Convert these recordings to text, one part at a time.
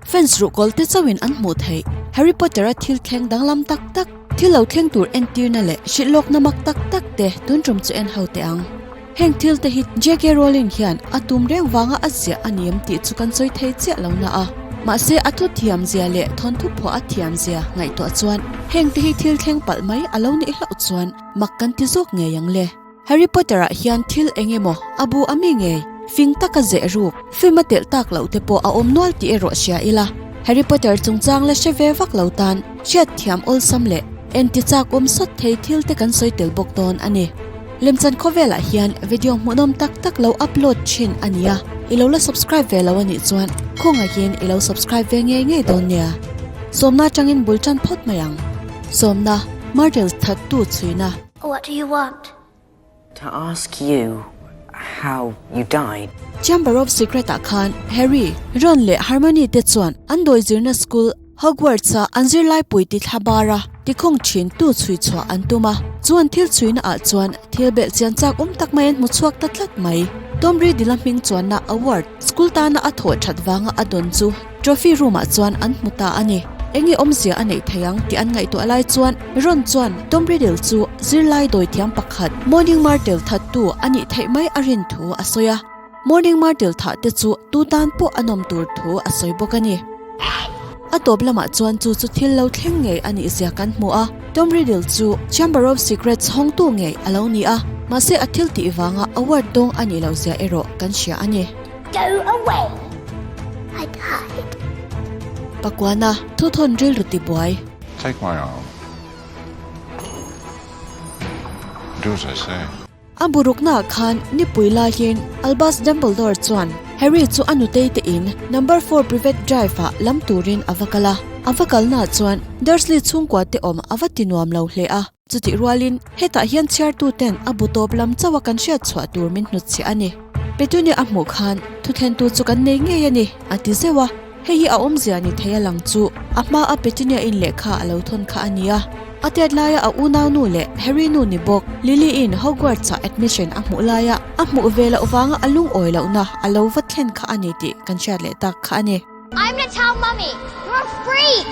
Fans ruhkawl te chauhin an hmuh theih. Harry Potter-a thil thleng danglam tak tak, thil lo thleng tur entirna leh hrilh lawkna mak tak tak te tun tum chu en ho teh ang. Heng thil te hi JK Rowling hian a tum reng vanga a ziah a ni em tih chu kan sawi thei chiah lo na a. Mahse a thu thiam zia leh thawnthu phuah a thiam zia ngaihtuah chuan heng te hi thil thleng palh mai a lo nih hlauh chuan mak kan ti zawk ngei ang le. Harry Potter ah hian thil eng emaw a bu a mi ngei, fing taka zeh ruk, film a telh tak loh te pawh a awm nual tih erawh hria ila, Harry Potter chungchang la hre ve vak lo tan hriatthiam awlsam leh enti chak awm sawt thei thil te kan sawi tel bawk dawn a ni. Lemchan khawvelah hian video hmuhnawm tak tak lo upload thin a nia, i lo la subscribe ve lo a nih chuan khawngaihin i lo subscribe ve ngei ngei dawn nia. Sawmna atangin bul tan phawt mai ang. Sawmna, Martels thattu chhuina. What do you want? To ask you how you died. Chamber of Secret ah khan Harry, Ron leh Hermione te chuan an dawi zirna school Hogwarts a an zirlai pui ti thla bar a tikhawng thin tu chhui chhuah an tum a, chu an thil chhuina ah chuan thil belh chian chak awm tak mai an hmu chhuak ta tlat mai. Tom Riddle a hming chuanna award school tana a thawh that vanga a dawn chu Trophy room ah chuan an hmu ta a ni. Enge awmzia a neih thei ang tih an ngaihtuah lai chuan Ron chuan Tom Riddle chu zirlai dawithiam pakhat Morning Martel thattu a nih theih mai a rin thu a sawi a. Morning Martel thah te chu tu tan pawh a nawm tur thu a sawi bawk a ni. A tawp lamah chuan chu chu thil lo thleng ngei a nih zia kan hmu a, Tom Riddle chu Chamber of Secrets hawngtu ngei a lo ni a, mahse a thil tih vanga award dawng a nih loh zia erawh kan hria a ni. Go away! I died. Pakuana, Thuthawn rilru tibuai. Take my arm. Do as I say. A buruknaah khan nipui laiin Albus Dumbledore chuan Harry chu a nutei te in number four Privet Drive ah lam turin a va kal a. A va kalnaah chuan Dursley chhungkua te awm a va ti nuam lo hle a. Chutih rualin hetah hian chhiartu ten a bu tawp lam chauh a kan hriat chhuah tur min hnutchhiah a ni. Petunia a hmuh khan thutthlentu chu kan nei ngei a ni, a ti zeuh a. Hei hi a awmzia ni thei a lang chu a hma a Petunia in lehkha a lo thawn kha a ni a. A tiat laia a unaunu leh Harry nu ni bawk Lily in Hogwarts ah admission a hmuh laia a hmuh ve loh vanga a lungawi lohna a lo va thlen kha a ni tih kan hriat leh tak kha a ni. I'm gonna tell mummy, you're a freak!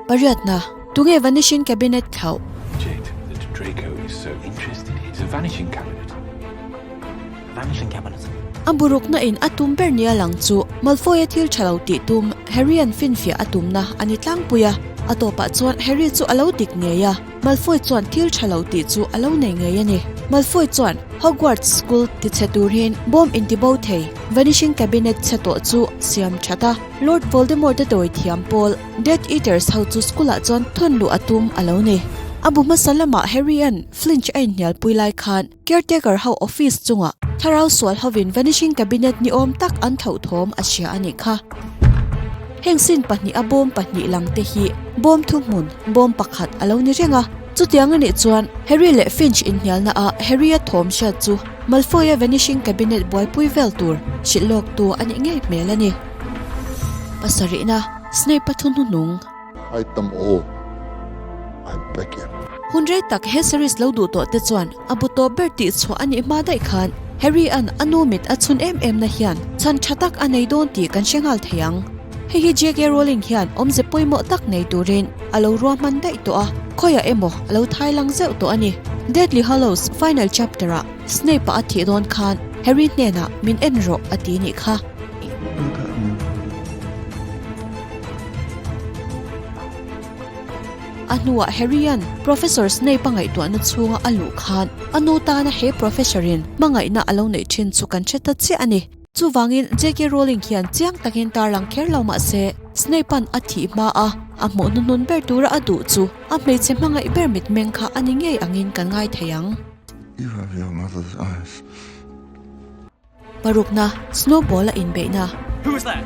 Pariatna, Tunge vanishing cabinet thlauh? Object that Draco is so interested in is a vanishing cabinet. A vanishing cabinet. A burukna in a tum ber nia lang chu Malfoy-a thil tha lo tih tum Harry-a'n finfiah a tumna a ni tlangpui a. A tawpah chuan Harry chu a lo dik ngei a. Malfoy chuan thil tha lo tih chu a lo nei ngei a ni. Malfoy chuan Hogwarts School ti chhe turin bawm intibo thei Vanishing Cabinet chhe tawh chu siam that a, Lord Voldemort-a dawi thiam pawl Death Eaters ho chu school-ah chuan thawn luh a tum a lo ni. A bu hmasa lamah Harry-a'n Flinch a inhnialpui lai khan Caretaker ho office chungah thlarau sual hovin Vanishing Cabinet ni awm tak an thlauhthawm a hria a nih kha. Heng sin pahniha bawm pahnih lang te hi bawm thuhmun, bawm pakhat a lo ni reng a. Chutiang a nih chuan Harry leh Finch inhnialna ah Harry-a thawm hriat chu Malfoy-a Vanishing Cabinet buaipui vel tur hrilh lawk tu a nih ngei hmel a ni. Pasarihna, Snape-a thu hnuhnung. Hide them all, I beg you. Hun rei tak he series lo duh tawh te chuan a bu tawp ber tih chhuah a nih hma daih khan Harry-a'n a nu mit a chhun em em na hian chhan tha tak a nei dawn tih kan hre nghal thei ang. Hei hi JK Rowling hian awmze pawimawh tak nei turin a lo ruahman daih tawh a, khawiah emaw a lo thai lang zeuh tawh a ni. Deathly Hallows final chapter-ah Snape-a a thih dawn khan Harry hnenah min en rawh a ti nih kha. A hnuah Harry-a'n Professor Snape-a ngaihtuahna chhunga a luh khan a nu tana he Professor-in hmangaihna a lo neih thin chu kan hre ta chiah a ni. Chuvangin JK Rowling hian chiang takin tarlang kher lo mah se, Snape-a'n a thih hma a, a hmuh hnuhnun ber tura a duh chu a hmeichhe hmangaih ber mitmeng kha a ni ngei angin kan ngai thei ang. You have your mother's eyes. Parukna, Snowball a inbeihna. Who is that?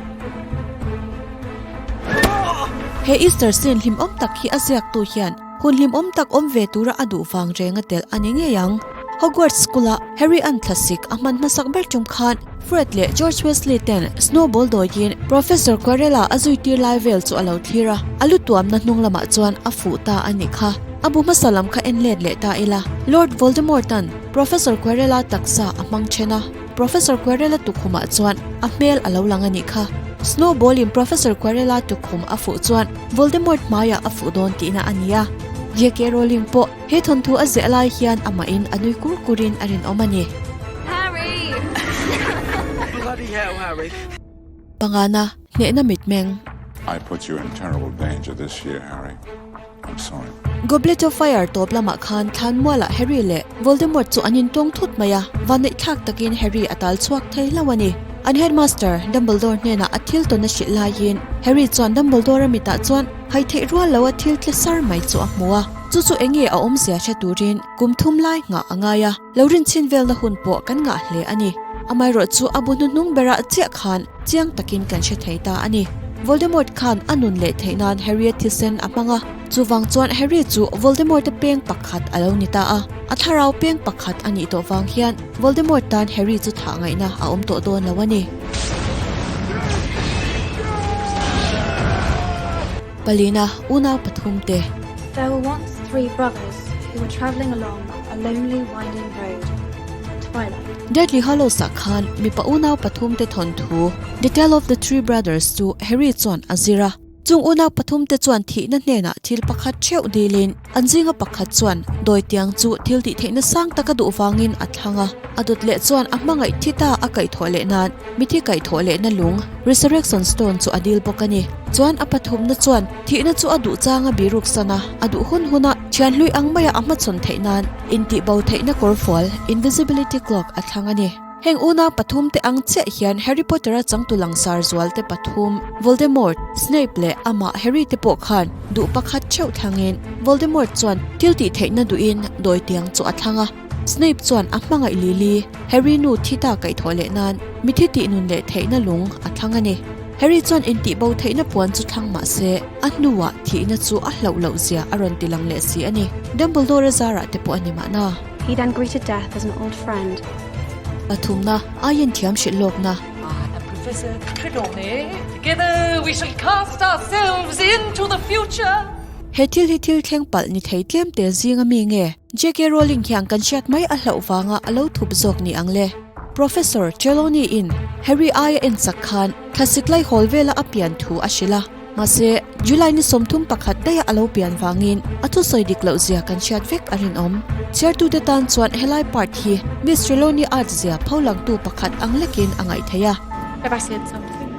He Easter scene hlimawm tak hi a ziaktu hian hun hlimawm tak awm ve tura a duh vang renga telh a ni ngei ang. Hogwarts School-a Harry an thlasik a hman hmasak ber tum khan Fred leh George Weasley ten Snowball dawiin Professor Quirrell-a a zuitir lai vel chu a lo thlir a, a lu tuamna hnung lamah chuan a fuh ta a nih kha. A bu hmasa lam kha en let leh ta ila, Lord Voldemort-a'n Professor Quirrell-a taksa a hmang then a, Professor Quirrell-a tukhumah chuan a hmel a lo lang a nih kha. Snowball in Professor Quirrell-a tukhum a fuh chuan Voldemort hmaiah a fuh dawn tihna a ni a. JK Rowling pawh he thawnthu a ziah lai hian amahin a nui kur kurin a rinawm a ni. Pangana, hnehna mitmeng. I put you in terrible danger this year, Harry. I'm sorry. Goblet of Fire tawp lamah khan Thlanmualah Harry leh Voldemort chu an intawng thut mai a, vanneihthlak takin Harry a tal chhuak thei hlauh a ni. An headmaster, Dumbledore hnenah a thil tawn a hrilh laiin Harry chuan Dumbledore-a mitah chuan hai theih rual lo a thil tle sar mai chu a hmu a, chu chu eng nge a awmzia hre turin kum thum lai nghah a ngai a, lo rinchhin velna hun pawh kan ngah hle a ni. Amaherawh chu a bu hnuhnung berah chiah khan chiang takin kan hre thei ta a ni. Voldemort khan a nun leh theih nan Harry-a thisen a hmang a, chuvang chuan Harry chu Voldemort-a peng pakhat a lo ni ta a, a thlarau peng pakhat a nih tawh vang hian Voldemort tan Harry chu thah ngaihna a awm tawh dawn lo a ni. Palina, unau pathum te. There were once three brothers who were travelling along a lonely winding road at twilight. Deathly Hallows ah khan mipa unau pathum te thawnthu The Tale of the Three Brothers chu Harry chuan a zir a. Chung unau pathum te chuan thihna hnenah thil pakhat theuh dilin an zinga pakhat chuan dawi tiang chu thil tih theihna sang taka duh vangin a thlang a. A dawt leh chuan a hmangaih thi ta a kaihthawh leh nan Mithi kaihthawh lehna lung, Resurrection Stone, chu a dil bawk a ni. Chuan a pathumna chuan thihna chu a duh changa biruk san a, a duh hun huna thianhlui ang maia a hmachhawn theih nan intihbo theihna kawrfual, invisibility cloak, a thlang a ni. Heng unau pathum te ang chiah hian Harry Potter-a changtu langsar zual te pathum, Voldemort, Snape leh amah Harry te pawh khan duh pakhat theuh thlangin Voldemort chuan thil tih theihna duhin dawitiang chu a thlang a. Snape chuan a hmangaih Lily, Harry nu thi ta kaihthawh leh nan mithi tih nun leh theihna lung a thlang a ni. Harry chuan intihbo theihna puan chu thlang mah se, a hnuah thihna chu a hlauh loh zia a rawn ti lang leh si a ni. Dumbledore-a zarah te pawh a ni mahna. He then greeted death as an old friend. Pathumna, Aien thiam hrilh lawkna. I am Professor Trelawney. Together we shall cast ourselves into the future. He thil hi thil thleng palh ni thei tlem te zinga mi nge? JK Rowling hian kan hriat mai a hlauh vanga a lo thup zawk ni ang le. Professor Trelawney in Harry aia en chak khan thlasik lai hawl vela a pian thu a hrilh a. Mahse, July ni 31 daia a lo pian vangin a thusawi dik loh zia kan hriat vek a rinawm. Chhiartute tan chuan helai part hi Miss Trelawney art zia pholangtu pakhat ang lekin a ngaih theih a. Have I said something?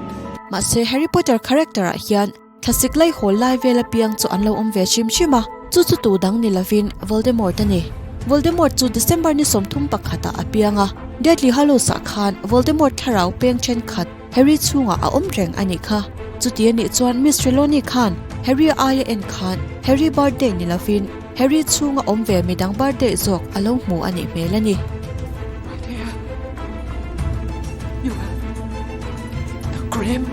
Mahse, Harry Potter character ah hian Thlasik lai hawl lai vel apiang chu an lo awm ve hrim hrim a, chu chu tu dang ni lovin Voldemort a ni. Voldemort chu December ni 31 ah a piang a, Deathly Hallows ah khan Voldemort thlarau peng thenkhat Harry chhungah a awm reng a nih kha. Chuti a nih chuan Miss Trelawney khan Harry aia en khan Harry birthday ni lovin Harry chhunga awm ve midang birthday zawk a lo hmu a nih hmel a ni. My dear, you have the grim.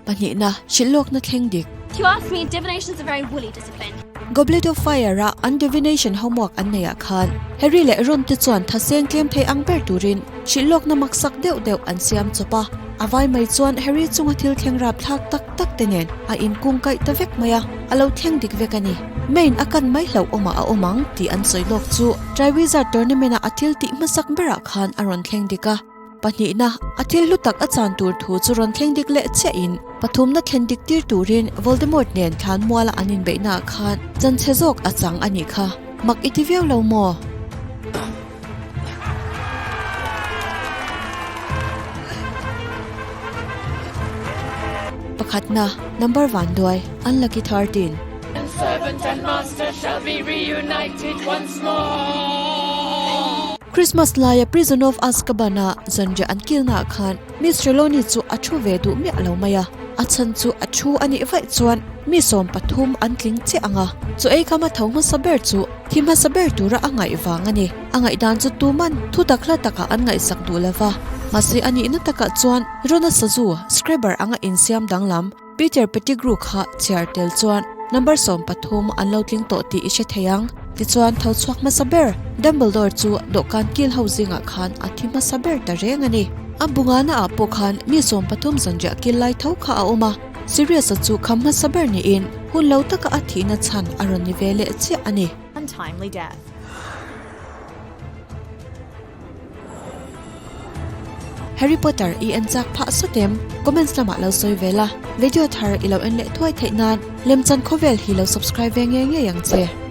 Pahnihna, hrilhlawkna thleng dik. If you ask me, divination's a very woolly discipline. Goblet of Fire-a an divination homework an neihah khan Harry leh Ron te chuan thaseng tlem thei ang ber turin hrilhlawkna maksak deuh deuh an siam chawp a. A vai mai chuan Harry chunga thil thleng rap thlak tak tak te nen a inkung kaih ta vek mai a, a lo thleng dik vek a ni. Main a kan mai hlauh awmah a awm ang tih an sawi lawk chu Triwizard Tournament-a a thil tih hmasak berah khan a rawn thleng dik a. Pahnihna, a thil hlu tak a chan tur thu chu rawn thleng dik leh chiahin, pathumna thlen dik tir turin Voldemort nen thlan muala an inbeihnaah khan chanchhe zawk a chang a nih kha. Mak i ti viau lo maw? Pakhatna, number vanduai, unlucky 13. And servant and master shall be reunited once more. Christmas laia Prison of Azkaban-a zanriah an kilnaah khan Miss Trelawney chu a thu ve duh miah lo mai a, a chhan chu a thu a nih vaih chuan mi 13 an tling chiah ang a, chu ei khama tho hmasa ber chu thi hmasa ber tura a ngaih vang a ni. A ngaihdan chu tuman thu tak hla takah an ngaihsak duh lo va, mahse a nihna takah chuan Rona sazu, Scrabber anga insiam danglam, Peter Pettigrew kha chhiar tel chuan number 13 an lo tling tawh tih i hre thei ang. Tichuan tho chhuak hmasa ber Dumbledore chu dawhkan kil ho zingah khan a thi hmasa ber ta reng a ni. A bungana ah pawh khan mi 13 zanriah kil lai tho kha a awm a, Sirius-a chu kham hmasa ber niin hun lo taka a thihna chhan a rawn ni ve leh chiah a ni. Untimely death. Harry Potter i en chak phah sawt em? Comments lamah lo sawi ve la, video thar i lo en leh thuai theih nan Lemchan Khawvel hi lo subscribe ve ngei ngei ang che.